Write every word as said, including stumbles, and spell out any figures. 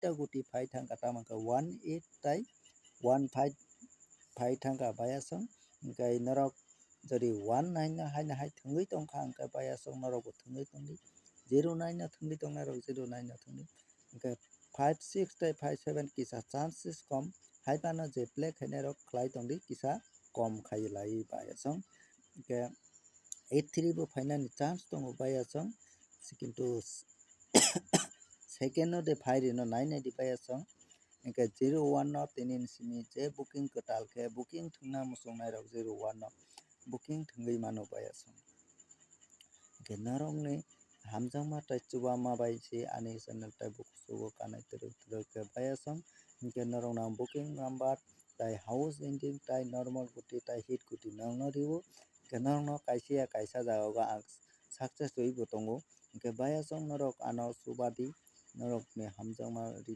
ta guti phai thangkha, tamo khe one eight tai one five phai thangkha bayasong. Hwnkhe norok jodi one nine no haino hai thwngwi tongkha, hwnkhe bayasong norokbo thwngwi tongdi. Zero nine no thwngwi tongnairok zero nine no thwngdi. Hwnkhe five six tai five seven kisa chances kom, hai phano je play khainairok khlai tongdi, kisa kom khai lai bayasong. Hwnkhe eight three bo phainani chance tongo bayasong, kintu second no de phai rino nai nai di bayasong. Hwnkhe zero one no tini ni simi je booking kwtal khe booking thwngna muchungnairok zero one no booking thwngwi mano bayasong. Hwnkhe norokni hamjakma tai chubama bai se ani channel tai bukuchugo kanai twrwk twrwk khe bayasong. Hwnkhe norokno ang booking number tai house ending tai normal guti tai hit guti norokno rio. Hwnkhe norokno kaisa ya kaisa jagao ang success rwibo tongo. Hwnkhe bayasong norok ano chubadi, norokni hamjakma ri